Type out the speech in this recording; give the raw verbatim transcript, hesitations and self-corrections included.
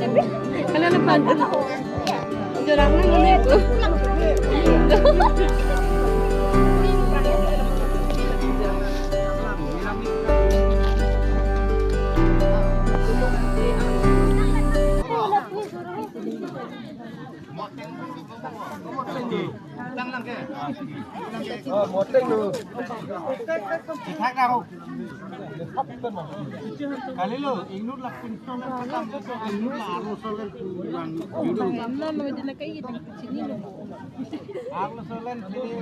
Kalau lepas tu, jorang na ngene tu. Kalilo, inut la pinso lang katam le so inut la arloso lang pu lang yudu. Arloso lang sini.